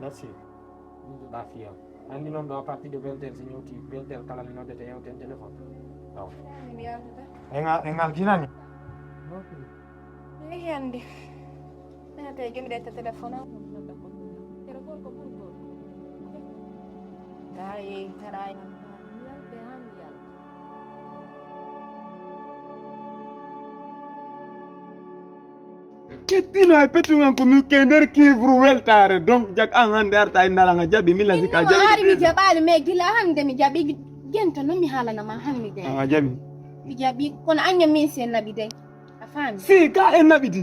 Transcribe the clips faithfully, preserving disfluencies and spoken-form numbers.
Merci. Lafiya. Anndi noon ɗo à partir de vingt heures, so ñewti vingt heures kala mi noddete, yewten téléphone. Awa. Min yaltata. En ngal, en ngal dinani. Eyi, anndi. Nata e jomiraade téléphone am. Kero gorko ɓuri gorko. Tawi tara yalde han yalde. Kettino e pettugal ko mi ke nder kivru weltaare. Donc, jag an hannde arta e ndalanga jaɓi, mi lasi ka jaɓi. Ari mi jaɓaali, mais gila hannde mi jaɓi. Gento non mi haalana ma hannde de. A jaɓi. Mi jaɓi, kono ange min si en naɓi de. A faami? Si, ka en naɓi di.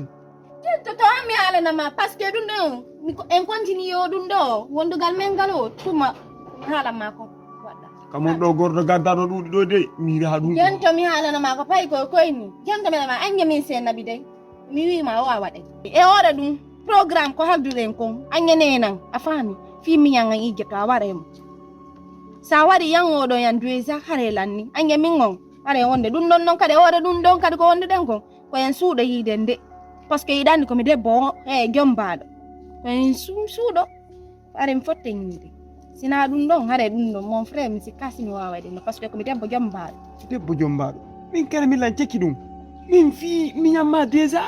Gento to an mi haalana ma, parce que ɗum ɗo, mi ko, en continue o ɗum ɗo, wondugal men ngal o, tuma mi haalan ma ko waɗɗa. Kamon ɗo gorɗo gaddaɗo ɗuuɗi ɗo de, mi yiɗi ha ɗum. Gento mi haalana ma ko payi ko koyni. Gento mi ma ange min si en naɓi de. Mi wiima o a waɗay. E hoore ɗum, programme ko halduɗen kon, ange nenan, a faami? Fii miñan an ijjoto a waɗay mo. Sa waɗi yan oɗo yan duwesa hare lanni, ange min on, hare wonde ɗum ɗon non kadi e hoore ɗum ɗon kadi ko wonde ɗen kon, ko en suuɗo yiiden de. Parce que yiɗani ko mi debbo o, e jombaaɗo. Ko en su-, suuɗo. Are mi fotte ñiide. Sina ɗum ɗon, hare ɗum ɗon, mon frère, mi sikka si mi waaway ɗum ɗon, parce que ko mi debbo jombaaɗo. Debbo jombaaɗo. Min kala mi lan cekki ɗum. Min fii, mi ñamma déjà.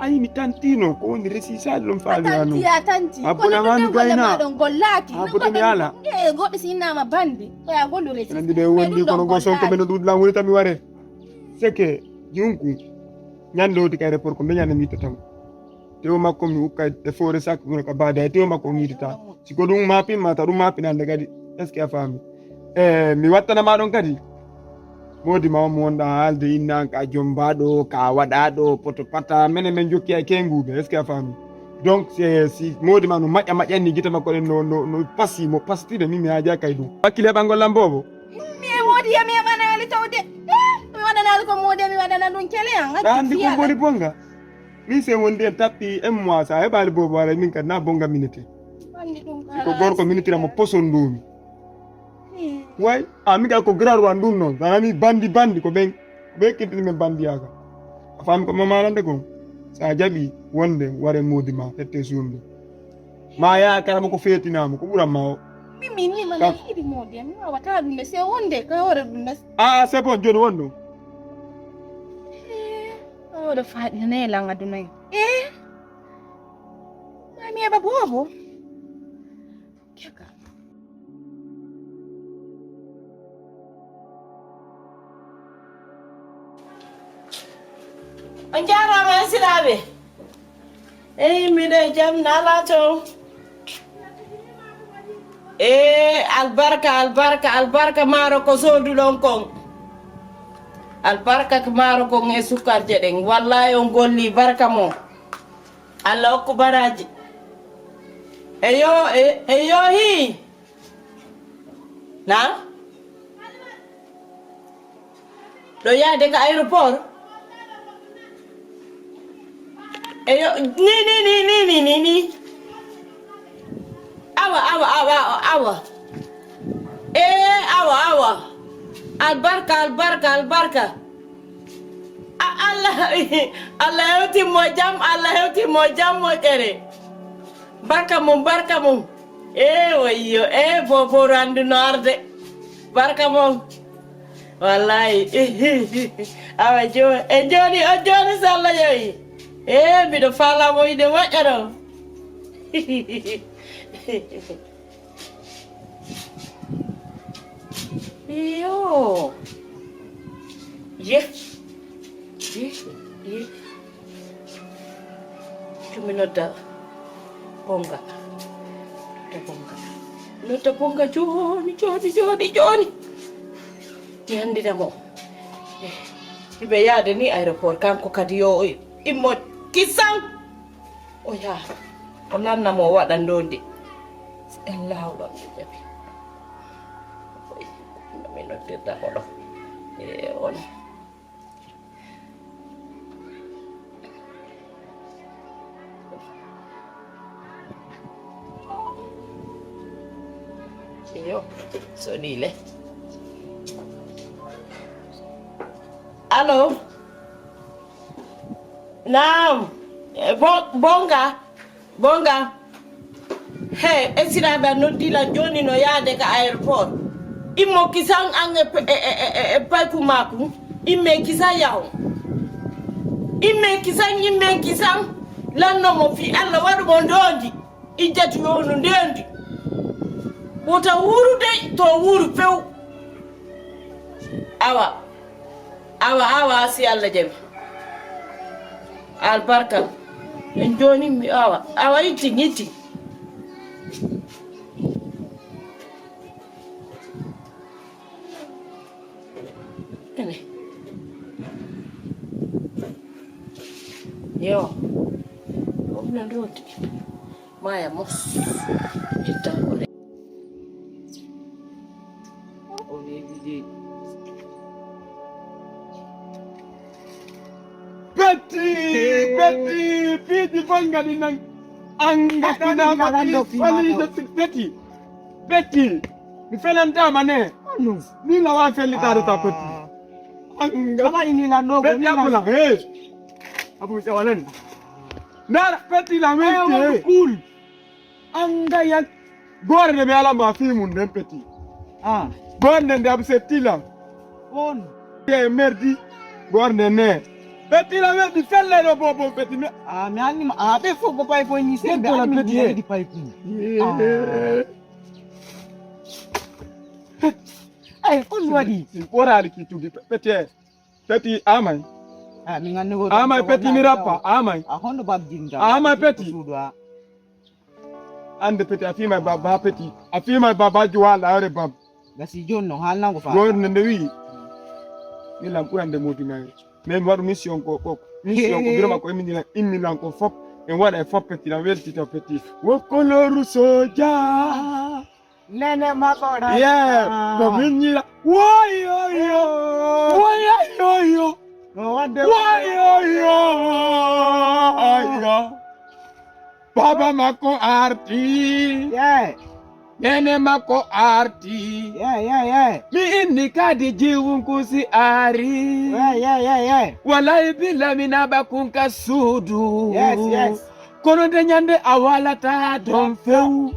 Ayi, mi tantino, ko woni resi sali ɗum faali hanu. Tanti, a tanti. A bona ma mi gayna. Ɗon gollaaki. A bona mi ala. E goɗɗo si innama bandi, ko ya gollu resi. Nandi ɓe wondi kono go sonko men ɗuɗ lan woni tami ware. Seke, junku. Ñande woti kay report ko mbeñande mi tatamu. Tewo makko mi ukkay e foore sak ɗum ka baada e tewo makko mi yitata. Si ko ɗum mapin ma ta ɗum mapinande kadi. Est-ce que a faami? E mi wattana ma ɗon kadi. Modi ma mo wonɗa haalde inna ka jombaɗo ka waɗaɗo poto pata mene men jokki ay kenguɓe. Est-ce que a faami? Donc c'est si modi ma no maƴƴa maƴƴanni gita makko ɗen no no no pasi mo pastide min mi haaja kay ɗum. Wakkile ɓangol lam bobo. Mi e modi ya mi e manali tawde. Eh, mi waɗanali ko modi mi waɗana ɗum kele an. Andi ko boni bonga. Min se wonde en tappi un mois sa heɓali bobo wala min kadi na bonga minute. Ko gorko minitira mo poson ndumi. Way a mi ga ko graru an ɗum noon sa nani bandi bandi ko ɓen ko ɓe kirtini men bandiyaka. A faami ko mamalande kon sa jaɓi wonde ware modi ma hette sumde ma yakara mo ko fetinama ko ɓuran ma o. Min min ni mana yiɗi modi mi wawata ɗum de se wonde ko hoore ɗum de. A c'est bon joni won ɗum. Oɗo faɗi nane lan aduna e. Eh. Mami heɓa bobo. Keka. On jarama esiraɓe. Eyi miɗo e jam nala to. E albarka albarka albarka maaro ko soduɗon kon. Albarka maaro kon e sukarje ɗen wallahi on golli barka mo. Allah hokku baraji. Eyo eyo hi. Na. Ɗo yaade ka aéroport. Eyo ni ni ni ni ni ni ni. Awa awa awa awa. E awa awa. Albarka albarka albarka. A allah. Allah hewti mo jam allah hewti mo jam moƴƴere. Barka mum barka mum. E wayyo e boboru anndu no arde. Barka mum. Wallahi. Awa joni e joni o joni salla yewi. E mbiɗo faalamo ide moƴƴa ɗo. Iyo. Ye. Ye. Ye. Tumi nodda bonga. Nodda bonga. Nodda bonga joni joni joni joni. Ti andina mo. Ibe yaade ni aéroport kanko kadi yo immo kisan. O yaha o lanna mo o waɗa ndondi. Allahu ɗon ɓe jaɓi. No mi noddirta ko ɗo e on. Iyo. Soɗile. Allo. Naam. Bonga. Bonga. He esiraɓe a noddilan joni no yaade ka aéroport. Immo kisan an e payku maku. Imme kisan yaho. Imme kisan imme kisan. Lannomo fi allah waɗumo ndondi. Ijjatu yownu ndendi. Wota wuuru dey to wuuru few. Awa. Awa awa si allah jaɓi. Albarka. En jooni mi awa, awa itti, itti. Ene. Yo. Ɗum na looti. Maya mos. Itta ko Peti, peti, piiji fof ngaɗi nan. An ngaɗanaama ɗi faliije peti. Peti, mi felantama ne. Ni la wa fellitaade ta peti. An ngaɗa ini la no peti abula he. Abu se walan. Ndara peti la wente. Cool. An ngayat. Goore nde mi alama fii mum nden peti. Ah. Goore nde nde abse tila. On. E merdi. Goore nde ne. Peti la merdi felle ɗo bobo peti me. Ah, mi anni ma. Ah, ɓe fof ko pay fof ni sembe. Peti la anni mi peti, eh. Di pay fof. Ah. Ay, on waɗi. Ɓoraali ki tugi peti, eh. Peti amay. Ah, mi ngannde ko amay peti mi rappa, amay. A hondo bab jinga. Amay peti. Suudu a. Ande peti a fima baba peti. A fima baba juwala are bab. Gasi jonno halna ko fa. Gonne nde wi. Ni lam ɓurande modi may. Men waɗu mission ko ko. Mission ko biro makko immi lan immi lan ko fop. En waɗa e fop peti lan weltito peti. Wo koloru soja. Nene makko ɗa. Yeah, ko min ñira. Woy, woy, yo. Woy, woy, yo. No wadde. Woy, woy, yo. Ay, yo. Baba makko arti. Yeah. Nene makko arti. Yeah, yeah, yeah. Mi inni kadi jiwun kusi ari. Yeah, yeah, yeah, yeah. Walay bila mi naɓa kun ka suudu. Yes, yes. Kono nde ñande a walata don few.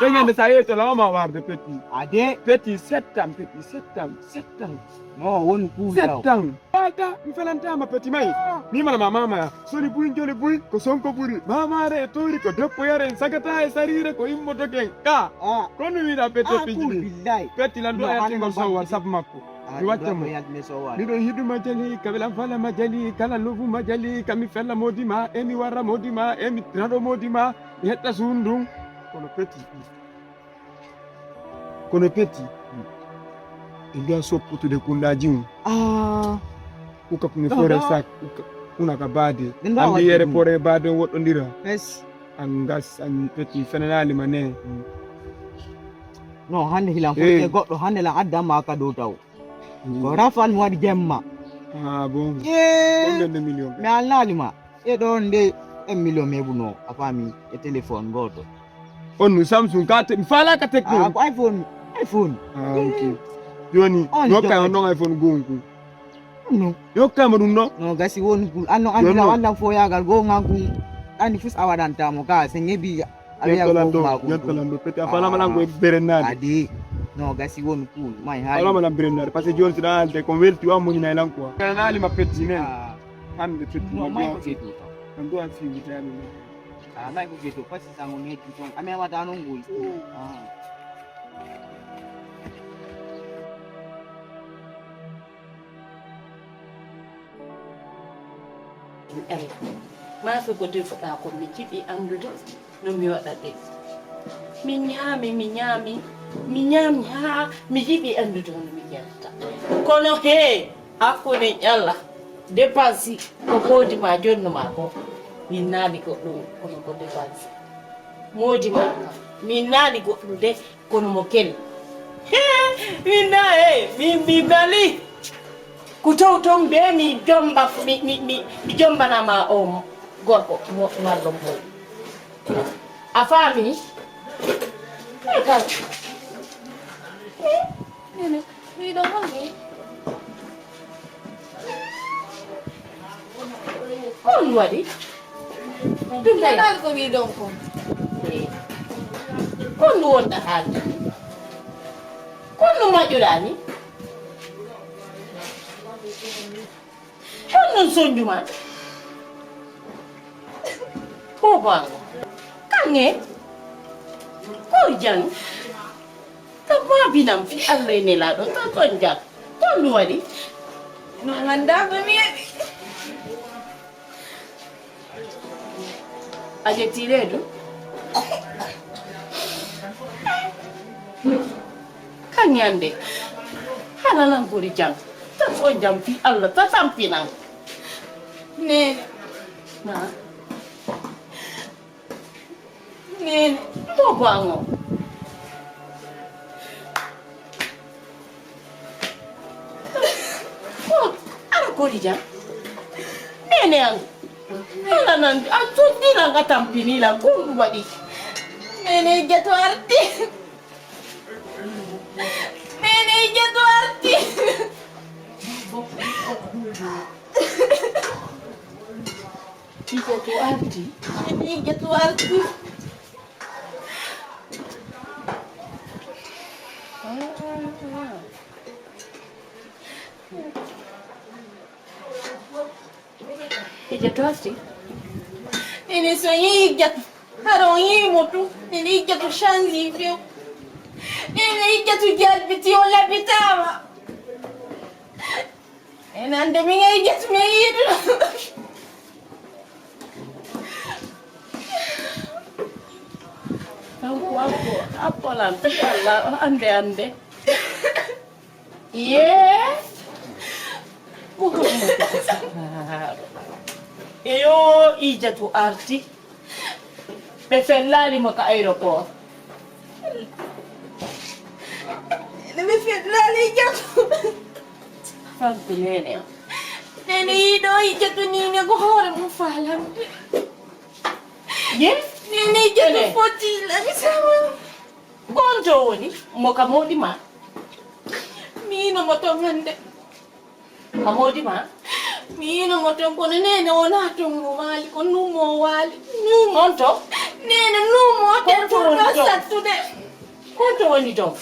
Nde ñande sa yehi to lawama warde peti. Ade. Peti settam, peti settam, settam. No won kuusa. Settam. Walta, mi felantama peti may. Mi mala ma mama ya. Soni buy joli buy, ko sonko buri. Mamare e tori ko deppo yare en sagata e sarire ko immoto ken. Ka. Ah. Kono wiɗa peti piji. Billahi. Peti lan do ayati ngol so WhatsApp makko. Mi watta mo. Miɗo hidu ma jali, ka welan fala ma jali, kala lobu ma jali, ka mi fella modi ma, e mi warra modi ma, e mi rado modi ma, mi hetta sundun. Kono peti. Kono peti. E mbiya sopputude kundaji mum. Ah. Uka kumi fore sak, uka, una ka bade. Andi yere pore bade woɗɗondira. Yes. An gas, an peti, fenanali ma ne. No, hande hilan fof e goɗɗo, hande lan adda ma ka dow taw. Ko rafal mi waɗi jemma. Ah, bon. Combien de millions? Mi alnaali ma. E ɗon nde un million meɓuno a faami e téléphone gooto. On no Samsung ka te mi faala ka techno. Ah, ko iPhone. iPhone. Ah, ok. Joni yokka on ɗon iPhone gonku. No. Yokka ma ɗum ɗo. No gasi won kul anno andi la wallan foyagal go nganku. Andi fus a waɗanta mo ka se ngebi. Yettolan ɗo, yettolan ɗo peti a faala ma lan ko berennaade. Adi. No gasi won kul may hay. Faala ma lan berennaade parce que joni si ɗan alde ko welti wa muñinay lan quoi. Kana naali ma peti ne. Hande peti no may ko jeto. Kan do an fi witani. Ah may ko jeto parce que sango ne ton. Ame wata non gol. Ah. Ella, maafe ko defuɗaa ko mi jiɗi anndude no mi waɗa ɗe. Mi ñaami, mi ñaami, mi ñaami haa mi jiɗi anndude hono mi ñaamata. Kono hee, hakkunde Ella, depansi ko moodi ma jonnu ma ko, min naali goɗɗum kono ko depansi. Moodi ma, min naali goɗɗum de, kono mo kel. Min na e mi mi bali. Ku taw ton be mi jomba mi mi mi mi jombana ma o gorko mo wallo mo. A faami? E ka. Nene, mi ɗo woni. Ko on waɗi? Ɗum ɗaɗal ko wiɗon ko. Ko on wonɗa haalde? Ko on maƴuɗaa ni? Ko on sonjuma? Ko bango? Kange? Ko jang? Ka babinam fi Allah e nelaaɗo ka kon jang? Ko on waɗi? No nganndaa ko mi yeɗi. A ƴetti reedu? Kan ñande. Hana nan gori jam. Tan on jam fi Allah ta tampinan. Neene. Na. Neene. Mo bango. Oh, aɗa kori jam? Neene an. Ala nan, a soddilan, a tampinilan, ko ɗum waɗi? Neene Ijjatu arti. Neene Ijjatu arti. Ijjatu arti. Neene Ijjatu arti. Ijjatu arti. Neene so yii Ijjatu. Hara o yii mo tu. Neene Ijjatu change few. Neene Ijjatu jalbiti o labitaama. E nande min e Ijjatu mi yiidu. Kanko appo, appolan fi Allah, ande, ande. Yee. Muhammadu Sahaaru. Eyo, Ijjatu arti. Ɓe fellaali mo ka aéroport. Ene ɓe fellaali Ijjatu. Kanko neene. Neene yiiɗo Ijjatu ni ne ko hoore mum faalande. Ye? Neene Ijjatu foti lami sama. Ko on to woni mo ka moodi ma? Miino mo ton hannde. Ka moodi ma? Miino mo ton kono neene wonaa ton mo waali, ko num mo waali. Num. On to? Neene num mo ten to ɗo sattude. Ko on to woni ton?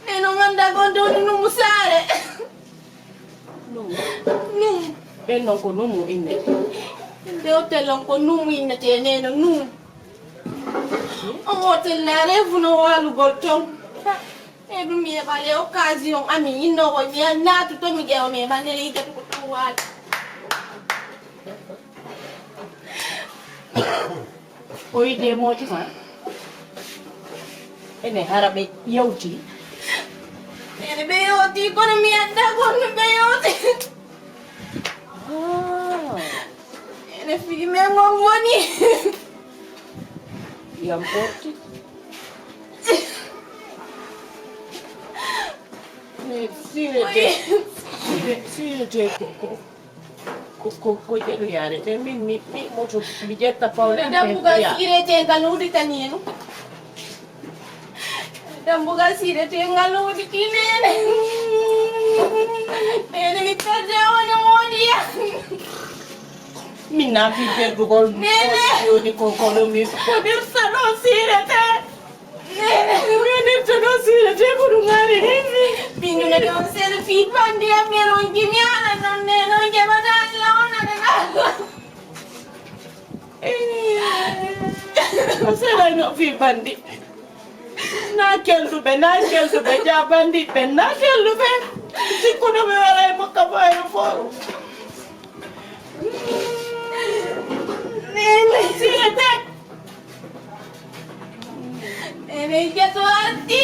Neene on anndaa ko on to woni num saare. Num. Num. Ɓen non ko num innete. Nde hotel on ko num innete neene num. On hotel na reefu no waalugol ton. E ɗum mi heɓa les occasion ami innoowo mi naatu to mi ƴeewa mi heɓa nene yiggata ko ɗum waali. O yidde mooti ma ene hara ɓe yewti. Ene ɓe yewti kono mi annda kono ɓe yewti. Ene fii men on woni. Yam porti. Sirete sirete ko ko ko ko ko ƴeɗu yarete min mi mi moto mi ƴetta pawle. Dambugal sirete ngal wuditani en. Dambugal sirete ngal wuditi nene. Nene mi perde on wodiya. Min na fi perdugol. Nene. Yoni ko ko mi ko dirsa ɗo sirete. Nene. Min dirsa ɗo sirete ko ɗum ari. Min ɗum ɗo sere fi bandi am men on jimi ala non nene on jabata Allah on ala. Ko seeɗa no fii banndi. Naa kelduɓe, naa kelduɓe, jaa banndiiɓe, naa kelduɓe. Sikkuɗo ɓe waɗa e makka fayre fof. Nene. Siyete. Nene jeto arti.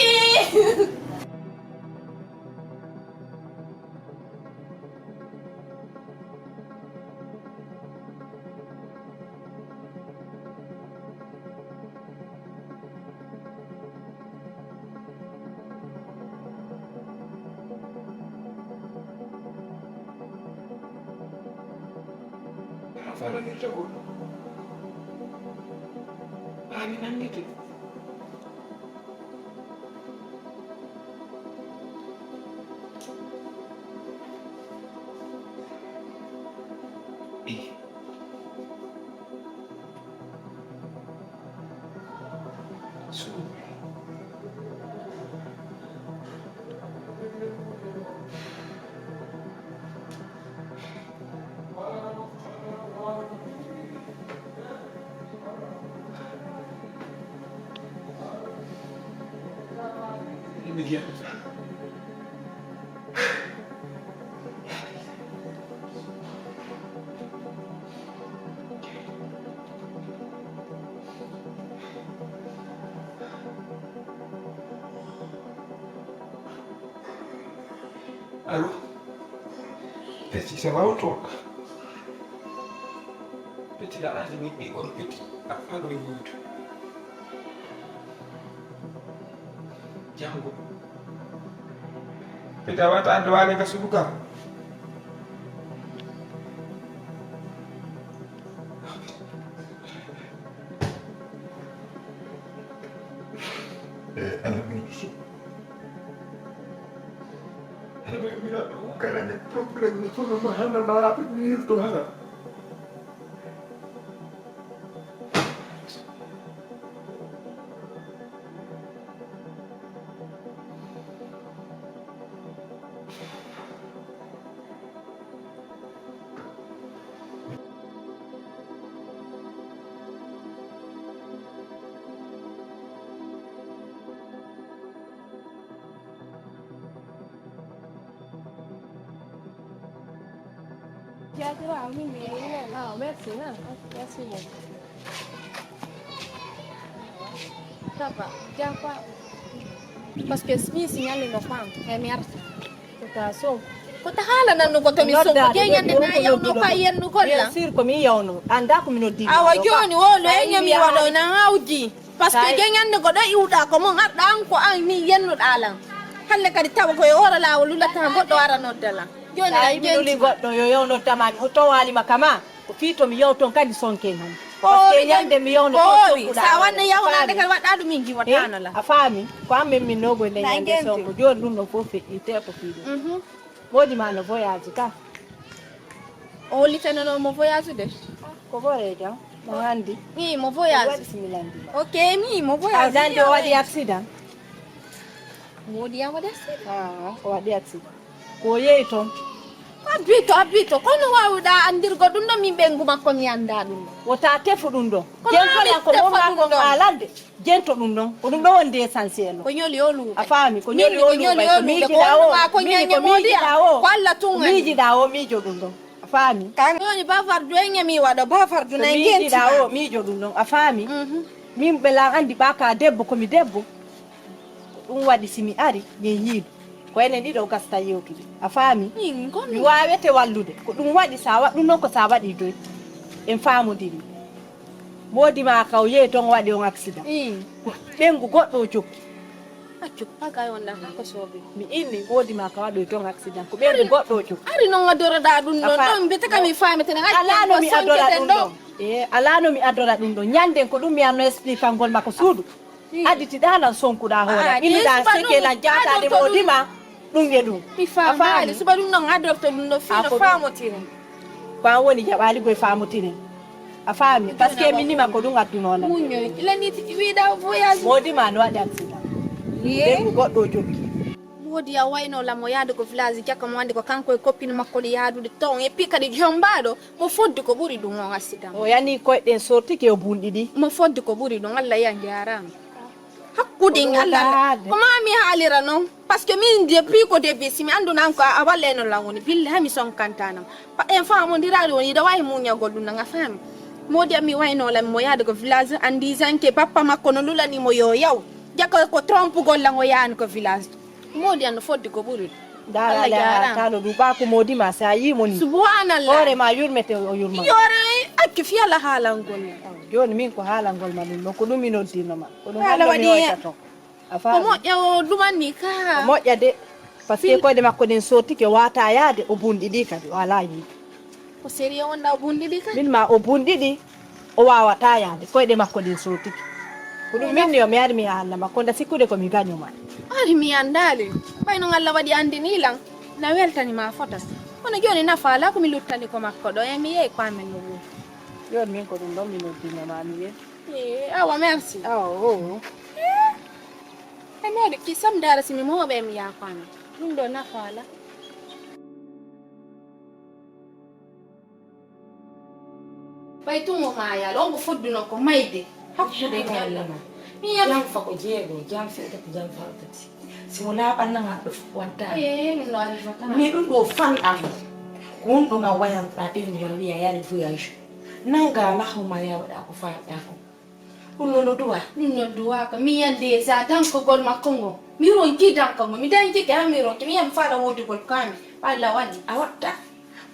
Falanirta goɗɗo. Haa mi nanngete. Allo? Petit, ça va ou toi? Petit, là, là, je me dis, oh, petit, à pas de minute. Django. Petit, a wata ande wale ka subuka. Eh, ana min su. Ana min mira ɗum kala ne problème ne kono no hana na aɓe min to hana. Jaajëf, waaw, mi ngi lay nuyu. Ah, merci, ah. Merci beaucoup. Ça va, jàppa. Parce que mi signalé no fam, e mi arta. Ko ta so. Ko ta haala nan ko to mi so. Noddaade ko ƴeeñande na yawno ko a yennugol la. Bien sûr ko mi yawno. Anda ko mi noddi. Awa jooni o lo e ñami waɗo na hawji. Parce que ƴeeñande ko ɗo iwɗa ko mon arɗa an ko an ni yennuɗa lan. Halle kadi tawa ko e ora laawol lulata goɗɗo ara nodda lan. Jooni sa yimi nuli goɗɗo yo yawno tamani o towalima kama. Ko fii to mi yawton kadi sonke han. Parce que ñande mi yawno ɓoowi sa wanne yawnande kadi waɗɗa ɗum min jiwatano la. A faami ko an min min nogoy nde ñande sonko jooni ɗum ɗo fof feƴƴi te ko fii ɗum. Moodi ma no voyage ka. O hollitanano mo voyage de. Ko ɓore jam mo handi. Mi mo voyage. Waɗi similandi. Ok mi mo voyage. Dande o waɗi accident. Moodi ya waɗi accident. Ah, o waɗi accident. Ko yehi toon. Abito abito kono wawɗa andirgo ɗum ɗo min ɓengu makko mi anda ɗum ɗo. Wota tefu ɗum ɗo. Jentoɗa ko wonga ko haalande. Jento ɗum ɗon ko ɗum ɗo woni de essentiel o. Ko ñoli o luuɓe a faami ko ñoli o luuɓe ko miijiɗa o mini ko miijiɗa o ko Allah tun miijiɗa o miijo ɗum ɗon a faami. Kan ñoli bavardu en ñami waɗo bavardu na miijiɗa o miijo ɗum ɗon a faami. Min ɓe lan andi ɓa ka debbo komi debbo. Ko ɗum waɗi si mi ari min yiidu ko enen ɗiɗo gasta yewtude a faami. Mi wawete wallude ko ɗum waɗi sa waɗ ɗum ɗon ko sa waɗi doy en faamodiri. Moodi ma ka o yehi ton o waɗi on accident. Ɓengu goɗɗo o jokki. Accu ko pagay on ɗan hako soobi. Mi inni moodi ma ka waɗoy ton accident ko ɓengu goɗɗo o jokki. Ari non adoroɗa ɗum ɗon ɗon mbiyete kam mi famitene. Alano mi adora ɗum ɗon. E alano mi adora ɗum ɗon ñanden ko ɗum mi anno expliquangol ma ko suudu. Aditi ɗa lan sonkuɗa hoore ɓinnuɗa seke lan jatade moodi ma. Ɗum e ɗum mi faamaali suba ɗum ɗon adorto ɗum ɗo fino faamotiri. Ko an woni jaɓaali goye faamotiri a faami parce que min nima ko ɗum addunoona. Muñoy ilani wiɗa voyage. Moodi ma no waɗi accident. Ɓengu goɗɗo o jokki. Moodi a wayno lamo yaade ko village jakka mo wande ko kanko e coppine makko ɗi yaadude toon et puis kadi jombaɗo mo fodde ko ɓuri ɗum on accident. O yani koyɗen sortike o bunɗiɗi. Mo fodde ko ɓuri ɗum Allah ya jarama. Hakkude en Allah ko ma mi haalira noon parce que min depuis ko début si mi anndunan ko a walla eno lan woni billahi mi sonkantanam. En faamondiraade woni iɗa waawi muñagol ɗum nan a faami. Moodi am mi wayno lan mo yaade ko village en disant que bappa makko no lulanimo yo yaw jaka ko trompugol lan o yaani ko village. Moodi am no fodde ko ɓuri. Dara Allah jarama. Tano du ba ko moodi ma sa yi moni. Subhanallah. Hoore ma yurmete o yurma. Yore accu fi Allah haalangol. Joni min ko haalangol ma ɗum ɗo ko ɗum mi noddino ma. Ko ɗum hannde mi hoyta toon. A faami? Ko moƴƴa o dumanni ka. Ko moƴƴa de. Parce que koyɗe makko ɗen sottike o wata yaade o bunɗi ɗi kadi o ala yiide. Ko sérieux wonɗa o bunɗi ɗi kadi? Min ma o bunɗi ɗi o wawata yaade koyɗe makko ɗen sottike. Ko ɗum min yo mi ari mi haalna ma ko nda sikkude ko mi gaño ma. Ari mi andali. Ɓay noon Allah waɗi andini lan na weltani ma fota. Kono joni nafa ala ko mi luttani ko makko ɗo e mi yehi ko amen no wuuri. Joni min ko ɗum ɗon mi noddino ma mi yehi. Eh, awa merci. Awa o. Eh, e moɗo ki sam dara si mi moɓe mi yakwana. Ɗum ɗo nafa ala. Ɓay tumo ma yala on ko fodduno ko mayde. Hakkude ko Allah ma. Mi yam. Jam fa ko jeego jam fe tati jam fa tati. Si mo laaɓannanga ɗo fof watta. Eh, ɗum ɗo arriva kala. Mi ɗum ɗo fan am. Ko won ɗum a wayanta ɗen mi wiya yani voyage. Nanga lahuma yawɗa ko faɗɗa ko. Ɗum noon o duwa. Ɗum noon duwaaka. Mi yiyan déjà dankagol makko ngo. Mi ronki danka ngo. Mi dañjike haa mi ronki. Mi yiyan mi faala woodugol kaami. Walla wani. A watta.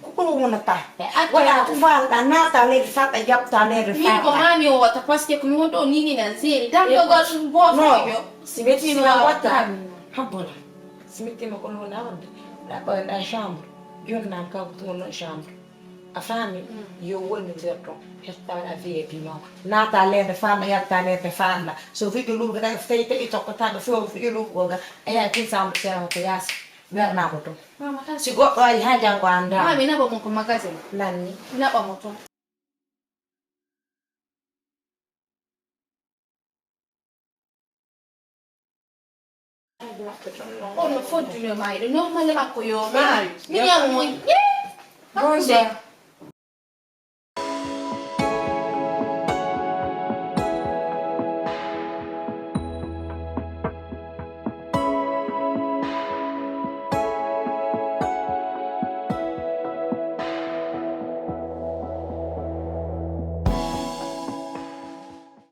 Ko ɗum wonata. E adda. Wala ko faalɗa naata leydi faalɗa jaɓta leydi faalɗa. Min ko maa mi wota parce que ko mi woni ɗo ni ni nan seeri. Dankagol ɗum boofojo. Si metti si na watta. Habbola. Si mettima ko noon a wadde. Ɗaɓɓa ɗa chambre. Jonnaan kaw ko ɗum noon chambre. A faami? Yo woni nder ɗon. Hettaade a V I P noon. Naata leende faamna, yalta leende faamna. So fiɗo luuɓe ɗaɗi, so tawi taƴi tokkotaaɗo few fiɗo luuɓe goo ga, a yaha tin samba seeɗa ko yaasi. Wernaama toon. Mama tan. Si goɗɗo ari haa janngo anndaa. Maa mi naɓa mo ko magasin. Nanni. Mi naɓa mo toon. Kono fodduno mayɗo normal makko yo maayi. Mi ñamo. Bonsoir.